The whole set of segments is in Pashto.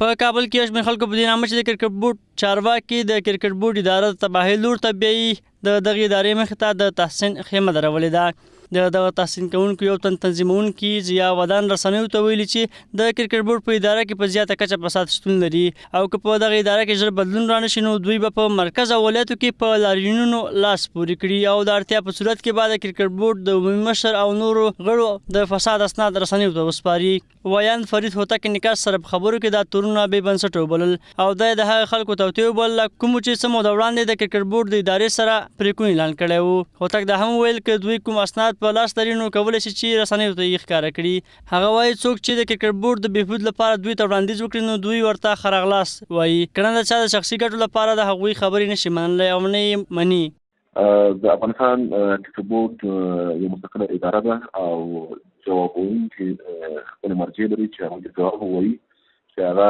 په کابل کې یو شمېر خلکو په دې نامه چې د کرکټ بورډ چارواکي د کرکټ بورډ اداره د تباهۍ لور ته بیایي، د دغې ادارې مخې ته د تحسین خیمه درولې ده. د دغه تحسین کوونکو یو تن تنظیموونکي ضیا ودان رسنیو ته ویلي چې د کرکټ بورډ په اداره کې په زیاته کچه فساد شتون لري او که په دغه اداره کې ژر بدلون رانه شي نو دوی به په مرکز او ولایتو کې په لاریونونو لاس پورې کړي او د اړتیا په صورت کې به د کرکټ بورډ د عمومي مشر او نورو غړو د فساد اسناد رسنیو ته وسپاري. ویاند فرید هوتک انعکاس سره په خبرو کې دا تورونه بې بنسټه وبلل او دا یې د هغه خلکو توطیه وبلله کومو چې څه موده وړاندې د کرکټ بورډ د ادارې سره پرېکون اعلان کړی و. هوتک دا هم وویل که دوی کوم اسناد په لاس لري نو کولی شي چې رسنیو ته یې ښکاره کړي. هغه وايي څوک چې د کرکټ بورډ د بهبود لپاره دوی ته وړاندیز وکړي نو دوی ورته ښه راغلاست وايي کنه د چا د شخصي ګټو لپاره د هغوی خبرې نه شي منلی او نه یې مني. د افغانستان کرکټ بورډ یو مستقله اداره ده او جواب ویونکي خپل مرجع لري چې هغوی ته جواب ووایي چې هغه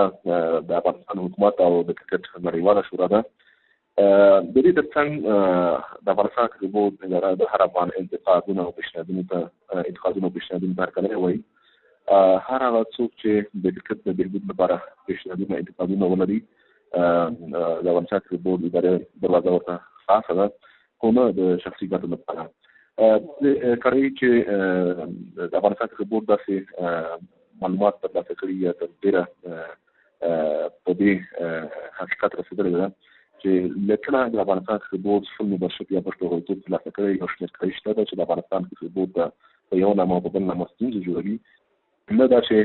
د افغانستان حکومت او د کرکټ نړیواله شورا ده. د دې ترڅنګ د افغانستان کرکټ بورډ اداره د هر افغان انتقادونه او پیشنهادونو ته انتقادونه او پیشنهادونو ته هرکلی وایي. هر هغه څوک چې د کرکټ د بهبود لپاره پیشنهادونه انتقادونه ولري، د افغانستان کرکټ بورډ ادارې دروازه ورته خلاصه ده، خو نه د شخصي ګټو لپاره. کړی چې د افغانستان کرکټ بورډ داسې معلومات ترلاسه کړي یا تر ډېره په دې حقیقت رسېدلې ده چې لکه د افغانستان کرکټ بورډ فل ممبرشپ یا بشپړ غړیتوب ترلاسه کړی، یو شمېر کړۍ شته ده چې د افغانستان کرکټ بورډ ته په یو نامه او په بل نامه ستونزې جوړوي، نه دا چې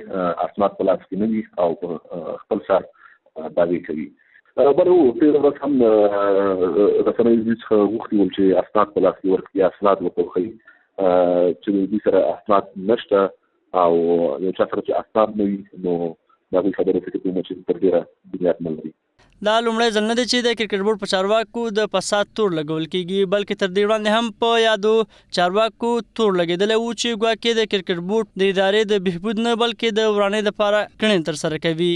اسناد په لاس کې نه وي او په خپل سر دعوې کوي. بله هو، تېره ورځ هم رسنیو دوی څخه غوښتي ول چې اسناد په لاس کې ورکړي، اسناد ورته وښيي چې دوی سره اسناد نشته او یو چا سره چې اسناد نه وي نو د هغوی خبرې فکر کوم چې تر ډېره بنیاد نه لري. دا لومړی ځل نه دی چې د کرکټ بورډ په چارواکو د فساد تور لګول کیږي، بلکې تر دې وړاندې هم په یادو چارواکو تور لګېدلی وو چې ګواکې د کرکټ بورډ د ادارې د بهبود نه بلکې د ورانۍ لپاره کړنې ترسره کوي.